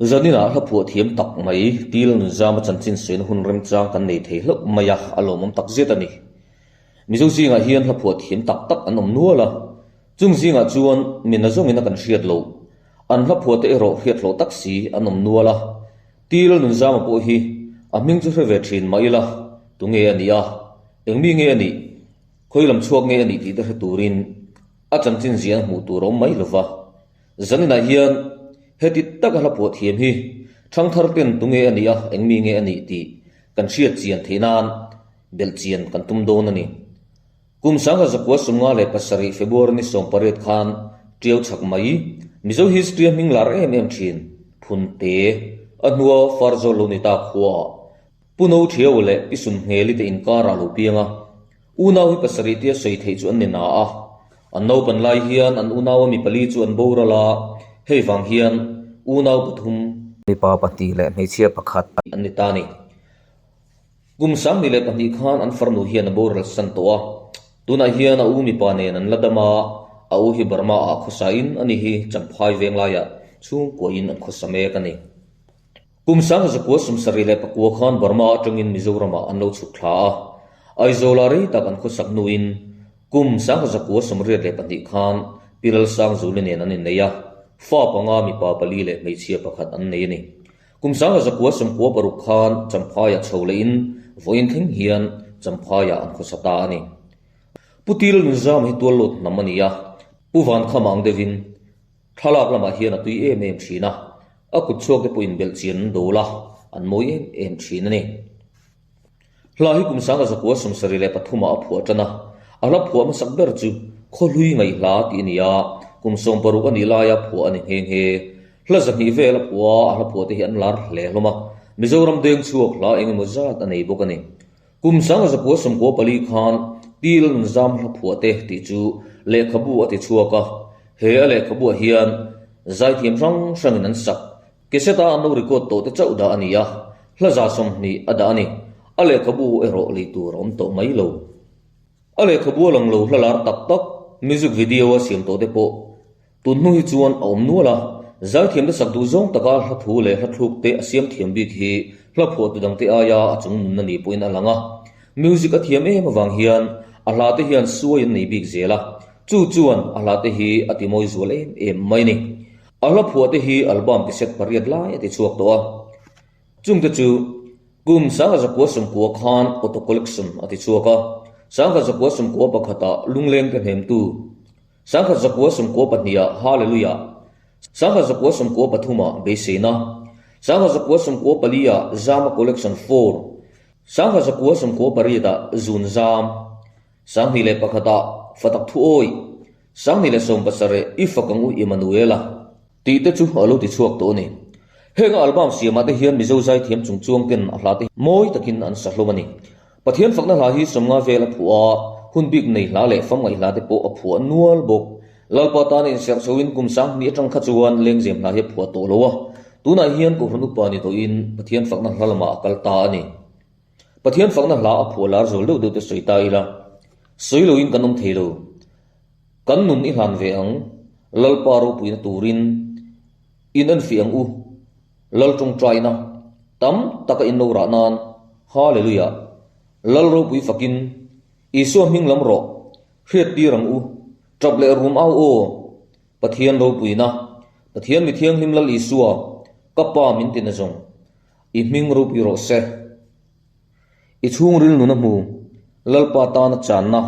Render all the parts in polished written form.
Zaninah hla phuah thiam tak mai Til Nunzama chanchin sawiin hun remchang kan nei thei hlauh mai a, a lawmawm tak zet a ni. Mizo zingah hian hla phuah thiam tak tak an awm nual a, chung zingah chuan mi nazawngin a kan hriat loh, an hla phuah te erawh hriat hlawh tak si an awm nual a. Til Nunzama pawh hi a hming chu hre ve thin mah ila, tunge a nih a, engmi nge a nih, khawi lam chhuak nge a nih tih te hre turin a chanchin ziah hmuh tur a awm mai lova. Zaninah hian heti taka hla phuah thiam hi ṭhangthar ten tunge a nih a, engmi nge a nih tih kan hriat chian theih nan belh chian kan tum dawn a ni. Kum 1957 February ni 18 khan ṭiau chhak mai Mizo history-a hming lar em em ṭhin Phunte a hnua Farzawl lo ni ta khuaah Pu No Ṭhiau leh Pi Sunhngeli te inkarah lo piang a, Unau hi pasarih tia sawi theih chu an ni na a, an naupan lai hian an unau a mi pali chu an boral a, hei vang hian unau pathum, Mipa pahnih leh hmeichhia pakhat. An ni ta a ni. Kum 2002 khan an farnu hian a boral san tawh a, tunah hian a u mipa nen an la dam a, a u hi Burma ah khawsa in ani hi Champhai veng laiah chhungkuain an khawsa mek a ni. Kum 1979 khan Burma atangin Mizoramah an lo chhuk thla a, Aizawla rei tak an khawsak hnuin kum 1982 khan Pi Lalsangzuli nen an innei a, fa panga mipa pali leh hmeichhia pakhat an nei a ni. Kum 1996 khan Champhaiah chho lehin vawiin thleng hian Champhaiah an khawsa ta a ni. Pu Til Nunzama hi tuallawt hnam a ni a, Pu Vankhama ang deuhin Thlalak lamah hian a tui em em thin a, a kut chhuak te pawh inbelh chian an dawl a, an mawi em em thin a ni. Hla hi kum 1973 ah a phuah tan a, a hla phuah hmasak ber chu Khawhlui Ngaihhla tih a ni a, kum 16 a nih laia phuah a ni nghe nghe. Hla zahnih vel a phuah a, a hla phuah te hi an lar hle hlawm a, Mizoram deng chhuak hla eng emaw zat a nei bawk a ni. Kum 1994 khan Til Nunzam hla phuah te tih chu lehkhabu a ti chhuak a, he a lehkhabuah hian zaithiam hrang hrangin an sak. Cassette-a an lo record tawh te chauh dah a ni a, hla 20 a dah a ni. A lehkhabu erawh lei tur a awm tawh mai lo. A lehkhabu a lang lo hla lar tak tak music video a siam tawh te pawh Tun hnu hi chuan a awm nual a, zaithiamte sak duh zawng taka hla thu leh hla thluk te a siam thiam bik hi hla phuahtu dangte aia a chung nunna ni pawhin a lang a. Music a thiam em avang hian a hla te hian suai an nei bik zel a, chu chuan a hla te hi a ti mawi zual em em mai ni. A hla phuah te hi album cassette pariat lai a ti chhuak tawh a, chungte chu kum 1990 khan Auto Collection a ti chhuak a, 1991 ah Lungleng te hnemtu, 1992 ah Hallelujah, 1993 ah Beiseina, 1994 ah Zama Collection Four, 1998 ah Zun Zam, 2001 ah Fatak Thu Awi, 2017 I Fak Ang U Immanuela. Tih te chu a lo ti chhuak tawh a ni. Heng a album siamah te hian Mizo zaithiam chung chuang ten a hla te hi mawi takin an sa hlawm a ni. Pathian fakna hla hi sawmnga vel a phuah a, hun bik nei hla leh famngaih hla te pawh a phuah nual bawk. Lalpa tana inserh chhoin kum 2000 atang kha chuan lengzem hla hi a phuah tawh lo a, tunah hian Kohhran upa ni tawhin Pathian fakna hla lamah a kal ta a ni. Pathian fakna hla a phuah lar zual deuh deuh te sawi ta ila, sawi loin kan awm thei lo. Kan nun i hlan ve ang, Lalpa ropuina turin in en fih ang u, Lal tawngtaina tam taka in lo rah nan, Hallelujah! Lal ropui fakin Isua hming lam rawh, hriat tir ang u, tap leh rum au aw, Pathian ropuina, Pathian mi thianghlim Lal Isua, ka Pa min ti na zawng, i hming ropui rawh se. I chhungril nuna hmu, Lalpa tana channa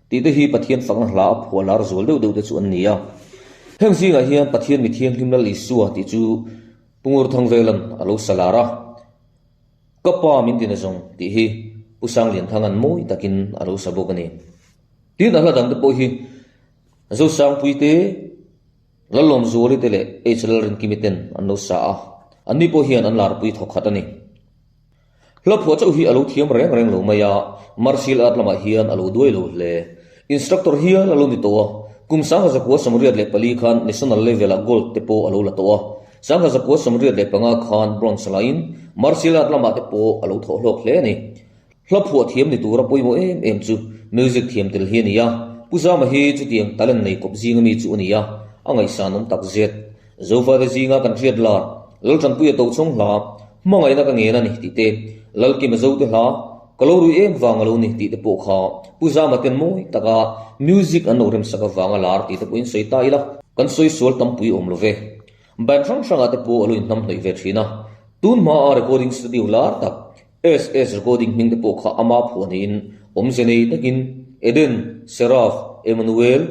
tih te hi Pathian fakna hla a phuah lar zual deuh deuh te chu an ni a. Heng zingah hian Pathian mi thianghlim Lal Isua tih chu Pu Ngurthangvelan a lo sa lar a. Ka pa min ti na zawng tih hi Pu Sanglianthanga'n mawi takin a lo sa bawk a ni. Tin a hla dangte pawh hi Zosangpui te, Lalawmzuali te leh H Lalrinkimi ten an lo sa a, anni pawh hian an larpui thawkhat a ni. Hla phuah chauh hi a lo thiam reng reng lo mai a, martial art lamah hian a lo duai lo hle. Instructor hial a lo ni tawh a, kum 1984 khan national level ah gold te pawh a lo la tawh a, 1985 khan bronze laiin martial art lamah te pawh a lo thawh hlawk hle a ni. Hla phuah thiam ni tura pawimawh em em chu music thiam tel hi a ni a, Pu Zama hi chutiang talent nei kawp zinga mi chu a ni a, a ngaihsan awm tak zet. Zofate zinga kan hriat lar. Laltanpuia Tochhawng hla, Hmangaihna ka ngen a ni tih te, Lalkima Zote hla, Ka lo rui em vang a lo ni tih te pawh kha Pu Zama ten mawi taka music an lo remsak avanga lar tih te pawhin sawi ta ila, kan sawi sual tampui awm lo ve. Band hrang hrangah te pawh a lo inhnamhnawih ve thin a, tun hmaa recording studio lar tak SS recording hming te pawh kha ama phuah niin awmze nei takin Eden, Seraph, Emmanuel,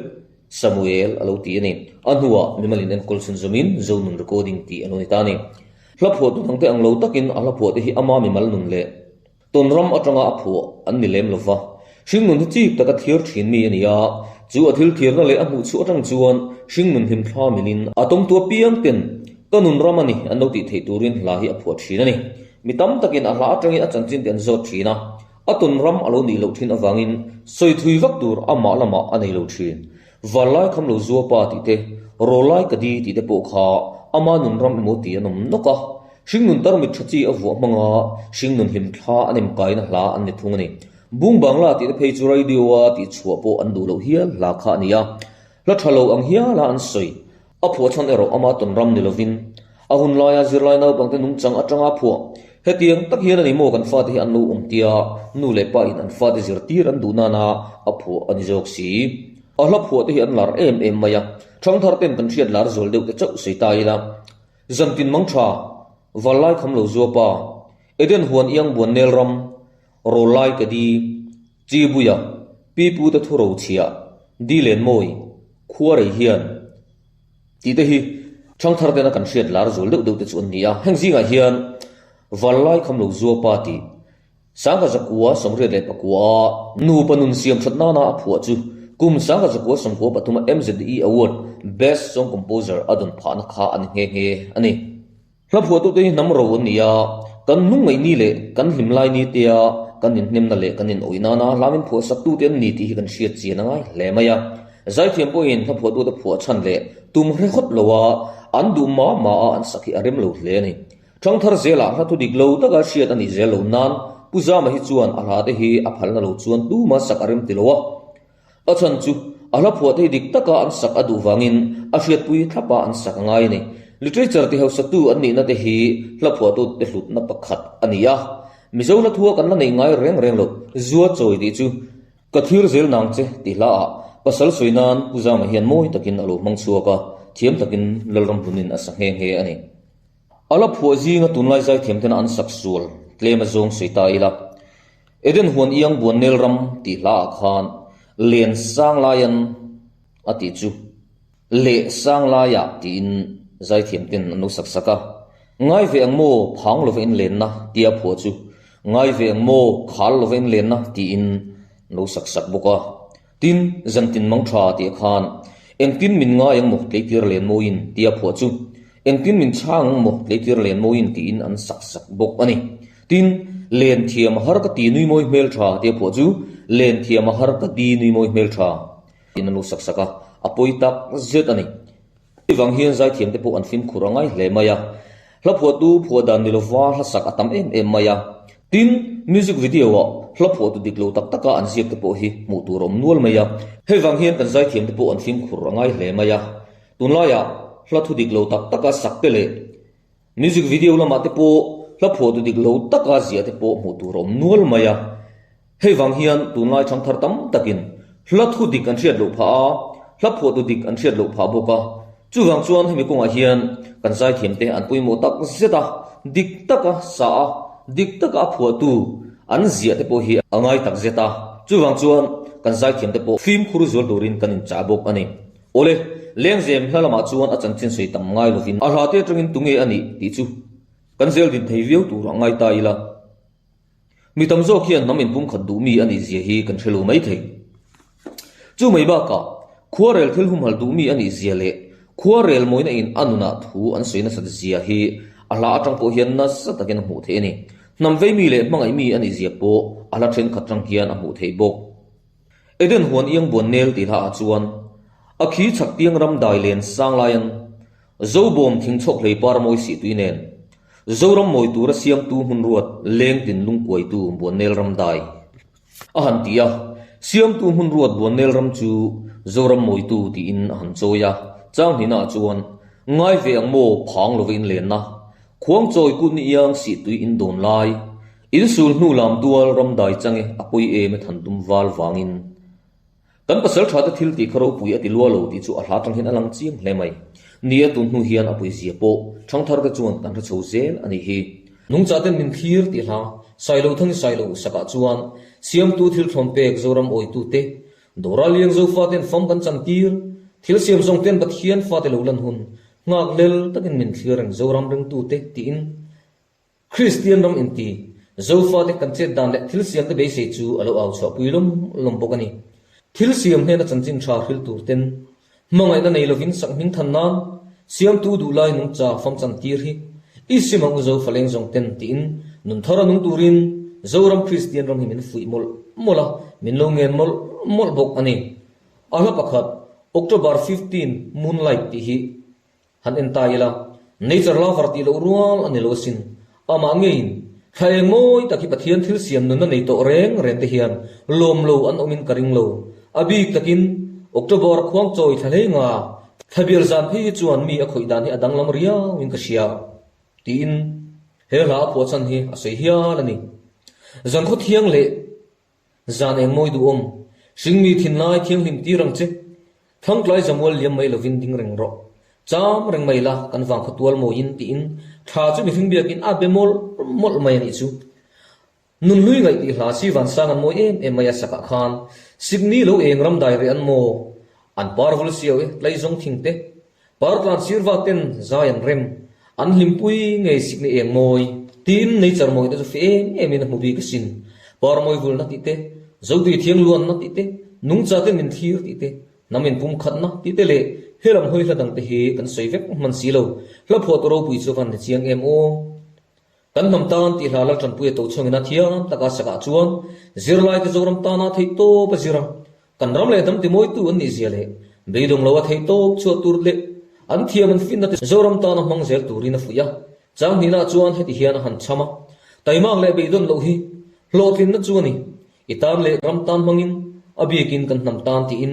Samuel a lo ti a ni. A hnuah mimal in enkawl chhun zawmin Zonun recording tih a lo ni ta a ni. Hla phuahtu dangte ang lo takin a hla phuahte hi ama mimal nun leh Tawnram atanga a phuah an ni lem lova, hringnun hi chik taka thlir thin mi a ni a, chu a thil thirna leh a hmuhchhuah atang chuan hringnun hlimthla milin a tawngtu apiang ten ka nun ram a ni an lo tih theih turin hla hi a phuah thin a ni. Mi tam takin a hla atangin a chanchin te an zawt thin a, a tawnram a lo nih loh thin avangin sawi thui vak tur amah lamah a nei lo thin. Vanlai kham lo zua pa tih te, rawlai ka di tih te pawh kha ama nun ram emaw tih an awm nawk a. Hringnun tarmit tha chi a vuah hmanga hringnun hlim thla an inkaina hla an ni thung a ni. Bung Bangla tih te phei chu radio a tih chhuah pawh an duh loh hial hla kha a ni a. Hla tha lo ang hiala an sawi. A phuah chhan erawh ama tawn ram ni lovin a hun laia zirlai naupangte nungchang atanga phuah. Hetiang tak hian a ni maw kan fate hi an lo awm tia nu leh pa in an fate zirtir an duh nana a phuah a ni zawk si. A hla phuah te hi an lar em em mai a, thangthar ten kan hriat lar zual deuh te chauh sawi ta ila. Zantin mang tha, Vallai kham lo zua pa, Eden huan iang buan nel ram, Rawllai ka di, Chibuia, Pipu te thu ro chhia, Di len mawi, Khua rei hian tih te hi thangthar tena kan hriat lar zual deuh deuh te chu an ni a. Heng zingah hian Vallai kham lo zua pa tih Sangkazakua 84 a nupa nun siam that nana a phuah chu kum 1993 a MZE Award Best Song Composer a dawn phahna kha a ni nghe nghe a ni. Hla phuahtute hi hnam ro an ni a, kan hnung ngaih ni leh kan hlim lai ni tea kan inhnemna leh kan inawih nana hla min phuah saktute an ni tih hi kan hriat chian a ngai hle mai a. Zaithiam pawhin hla phuahtute phuah chhan leh tum hre hawt loa an duh mah mah a an sak hi a rem lo hle a ni. Thangthar zelah hla thu dik lo taka hriat a nih zel lo nan Pu Zama hi chuan a hla te hi a phalna lo chuan tuma sak a rem ti lo a. A chhan chu a hla phuah te hi dik taka an sak a duh vangin a hriatpui thlapa an sak a ngai a ni. Literature ti hausatu an nihna te hi hla phuahtu te hlutna pakhat a ni a. Mizo hla thua kan la nei ngai reng reng lo, zua chawi tih chu Ka thlir zel nang che tih hla ah pasal sawi nan Pu Zama hian mawi takin a lo hmang chhuak a, thiam takin Lalram hlunin a sa nghe nghe a ni. A la phuah zinga tunlai zaithiam tena an sak sual tlem a zawng sawi ta ila. Eden huan iang buan nel ram tih hla ah khan Len sang laian a tih chu Leh sang laiah tiin zaithiam ten an lo sak sak a. Ngai ve ang maw phang lova in lenna tia phuah chu Ngai ve ang maw khal lova in lenna tiin an lo sak sak bawk a. Tin, zantin mang tha tih khan engtin min ngai ang maw tleitir len mawiin tia phuah chu engtin min chhang ang maw tleitir len mawiin tiin an sak sak bawk a ni. Tin, len thiam a har ka ti nui mawi hmel tha tia phuah chu len thiam a har ka di nui mawi hmel tha tiin an lo sak sak a, a pawi tak zet a ni. Hei vang hian zaithiam te pawh an fimkhur a ngai hle mai a, hla phuahtu phuah dan ni lova hla sak a tam em em mai a. Tin, music video ah hla phuahtu dik lo tak taka an ziak te pawh hi hmuh tur a awm nual mai a. Hei vang hian kan zaithiam te pawh an fimkhur a ngai hle mai a, tunlaiah hla thu dik lo tak taka sak te leh music video lamah te pawh hla phuahtu dik lo taka ziah te pawh hmuh tur a awm nual mai a. Hei vang hian tunlai thangthar tam takin hla thu dik an hriat loh phah a, hla phuahtu dik an hriat loh phah bawk a. Chuvang chuan hemi kawngah hian kan zaithiamte an pawimawh tak zet a, dik taka sa a, dik taka a phuahtu an ziah te pawh hi a ngai tak zet a. Chuvang chuan kan zaithiamte pawh fimkhur zual turin kan inchah bawk a ni. Awle, lengzem hla lamah chuan a chanchin sawi tam ngai lovin a hlate atangin tunge a nih tih chu kan zel din thei viau tur a ngai ta ila. Mi tam zawk hian hnam inpumkhat duh mi a nih zia hi kan hre lo mai thei. Chu mai bakah, khuarel thil humhalh duh mi a nih zia leh khuarel mawina in a nunah thu an sawi nasat zia hi a hla atang pawh hian nasa takin a hmuh theih a ni. Hnam vei mi leh hmangaih mi a nih zia pawh a hla thenkhat tang hian a hmuh theih bawk. Eden huan iang buan nel tih hla ah chuan a khi chhak tiang ram dai len sang laian Zobawm thing chhawk hlei par mawi sih tui nen, Zoram mawi tura siamtu hmun ruat leng tin lungkuaitu Buannel ram dai a han ti a, siamtu hmun ruat Buannel ram chu Zoram mawitu tiin a han chawi a, chang hnihnaah chuan ngai ve ang maw phang lova inlenna. Khuangchawi kut ni iang sihtui in dawn lai, in sul hnu lam dual ram dai chang e a pawi em e than dum val vangin. Kan pasal tha te thil tih kha ropui a ti lua lo tih chu a hla tang hian a lang chiang hle mai. Ni a tun hnu hian a pui zia pawh thangthar te chuan kan hre chho zel a nih hi. Nungcha ten min thlir tih hla Sailo Thangi Sailo sakah chuan Siamtu thil thlawn pek Zoram awitu te Dora Liang Zofa ten fam kan chan tir thil siam zawng ten Pathian fate lo lan hun nghak lel takin min thlir reng Zoram ringtu te tiin Kristian ram inti, Zofate kan chet dan leh thil siamte beisei chu a lo au chhuahpui lawm lawm bawk a ni. Thil siam hnena chanchin tha hril tur ten hmangaihna nei lovin sakhming than nan siamtu duhlai nungcha fam chan tir hi i sim ang u Zofa leng zawng ten tiin nun thar a nung turin Zoram Kristian ram hi min fuih mawlh mawlh a, min lo ngen mawlh mawlh bawk a ni. A hla pakhat, October 15 Moonlight tih hi Han en ta ila, nature lover tih loh rual a ni lo asin. Amah ngeiin, thla eng mawi tak hi Pathian thil siam nunna nei tawh reng reng te hian lawm lo an awmin ka ring lo. A bik takin, October khuangchawi thla hlei nga, thla bial zan phei hi chuan mi a khawih dan hi a danglam riauin ka hria, tiin he hla a phuahchan hi a sawi hial a ni. Zan khaw thiang leh Zan eng mawi duhawm, hringmi thinlai thianghlim tir ang che. Thangtlai zamual liam mai lovin ding reng rawh. Cham reng mai la, kan vang khaw tual mawiin tiin tha chu mihring biakin a be mawlh mawlh mai a nih chu. Nunhlui ngaih tih hla si vansang an mawi em em mai a sakah khan sikni lo eng ram dai reh an maw? An par vul siau e, tlaizawng thing te. Partlan sirva ten zai an rem, an hlimpui ngei sikni eng mawi? Tiin nature mawi te chu fe em em in a hmu bik asin. Par mawi vulna tih te, zotui thiang luanna tih te, nungcha ten min thlir tih te, hnam in pumkhatna tih te leh he lam hawi hla dang te hi kan sawi vek hman si lo. Hla phuahtu ropui chu van ni chiang em aw. Kan hnam tan tih hla Laltanpuia Tochhawngin a thiam taka sakah chuan zirlaite Zoram tana theihtawp a zir a, Kan ram leh hnam timawitu an nih zia leh beidawng lo a theih tawp chhuah tur leh an thiam an finna te Zoram tana hmang zel turin a fuih a. Chang hnihna chuan heti hian a han cham a, Taimak leh beidawn loh hi hlawhtlinna chu a ni. I tan leh ram tan hmangin a biakin kan hnam tan tiin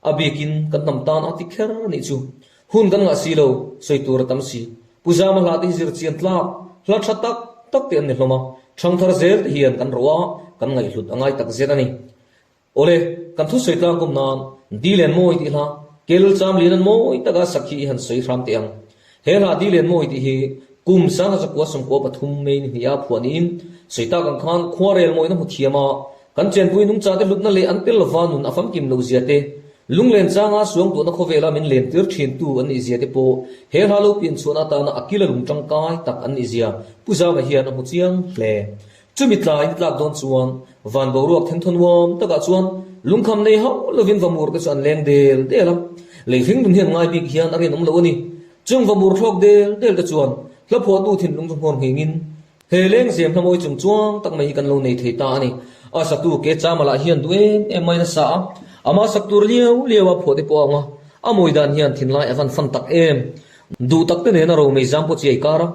a biakin kan hnam tan a ti kher a nih chu. Hun kan ngah si lo, sawi tur a tam si. Pu Zama hla te hi zir chian tlak, hla tha tak tak te an ni hlawm a, thangthar zel te hian kan ro a, kan ngaihhlut a ngai tak zet a ni. Awle, kan thusawi tlang kum nan Di Len Mawi tih hla, Kel Cham Lian an mawi taka sak hi i han sawi hram teh ang. He hla Di Len Mawi tih hi kum 1943 May ni hnih a phuah niin sawi tak ang khan khua rel mawina hmu thiam a, kan chenpui nungchate hlutna leh an tel lova nun a famkim loh zia te, lunglen changa suangtuahna khawvela min len tir thintu an nih zia te pawh he hla lo pian chhuahna atana a kila lung tangkai tak an nih zia Pu Zama hian a hmu chiang hle. Chumi tlai ni tlak dawn chuan van boruak thenthawn uam takah chuan lungkham nei hauh lovin vamur te chu an leng del del a. Lei hring nun hian ngai bik hian a rinawm lo a ni. Chung vamur thlawk del del te chuan hla phuahtu thinlung chu nghawr nghingin he leng zem hla mawi chung chuang tak mai hi kan lo nei thei ta a ni. A satu ke chama lah hian duh em em mai nasa a, amah sak tur liau liau a phuah te pawh a awng a, a mawi dan hian thinlai a van fan tak em. Duh tak te nena romei zam pawh chiai kar a,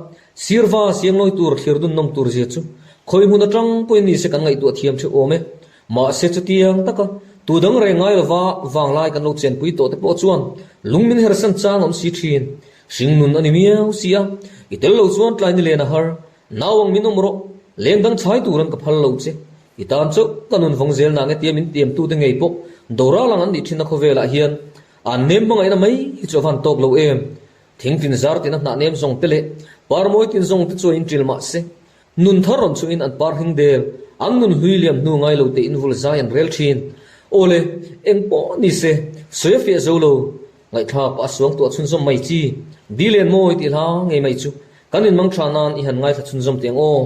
Sirva sianglawi tur thlir dun nawm tur zia chu khawi hmun atang pawhin ni se kan ngaihtuah thiam theuh awm e. Mahse chutiang taka tu dang reng ngai lova vanglai kan lo chenpui tawh te pawh chuan lung min hersan chang awm si thin. Hring nun a ni miau si a, i tel lo chuan tlai ni len a har. Nau ang min awm rawh, leng dang chhai turan ka phal lo che. I tan chauh ka nun vawng zel nang e tia min tiamtu te ngei pawh doral ang an nih thinna khawvelah hian an nem hmangaihna mai hi chu a van tawk lo em. Thing tin zar tina hnah nem zawng te leh par mawi tin zawng te chuan in ṭil mah se, nun thar rawn chungin an par hing del, an nun hlui liam hnu ngai lo te in vul zai an rel ṭhin. Aw le, eng pawh ni se, sawi a fiah zo lo, ngaihthlak a suangtuah chhunzawm mai chi, di len mawi tih hla ngei mai chu kan inmang ṭha nan i han ngaithla chhunzawm teh ang aw.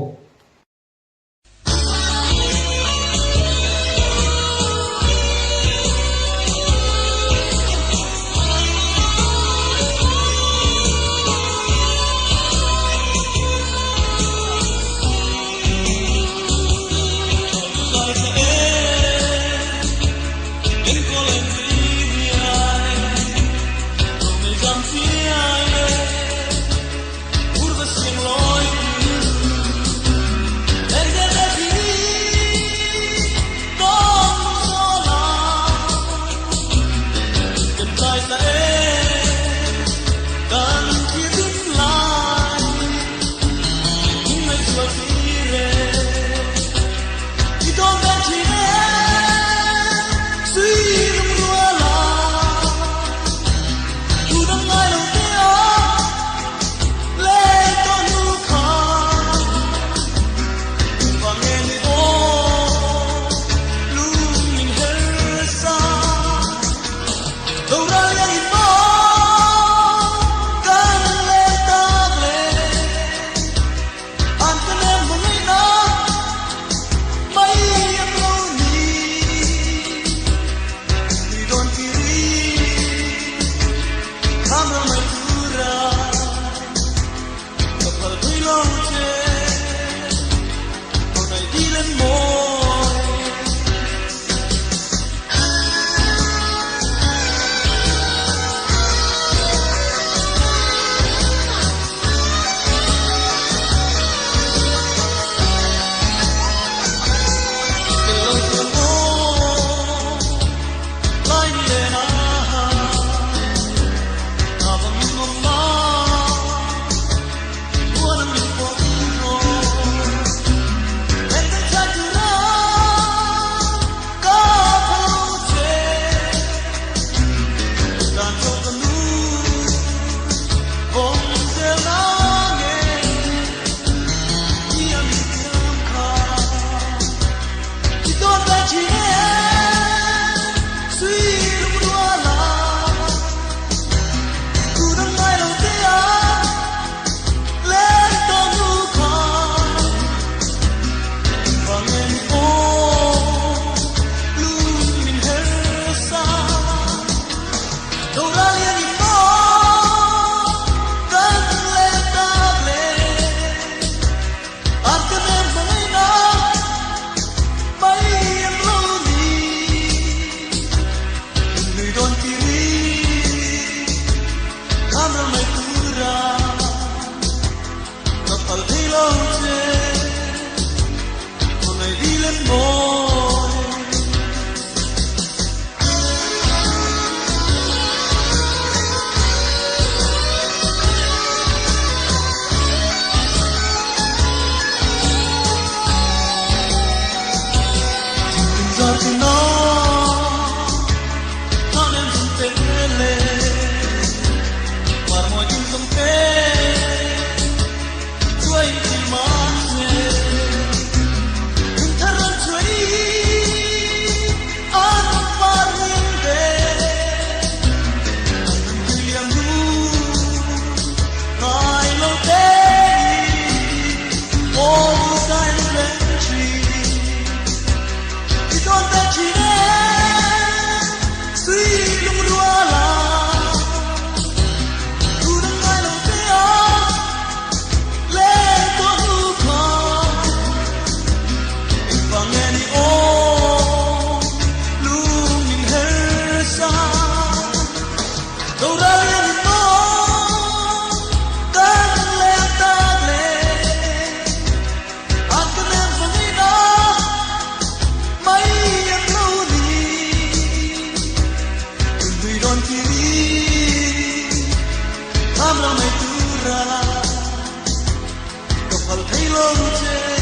lo che.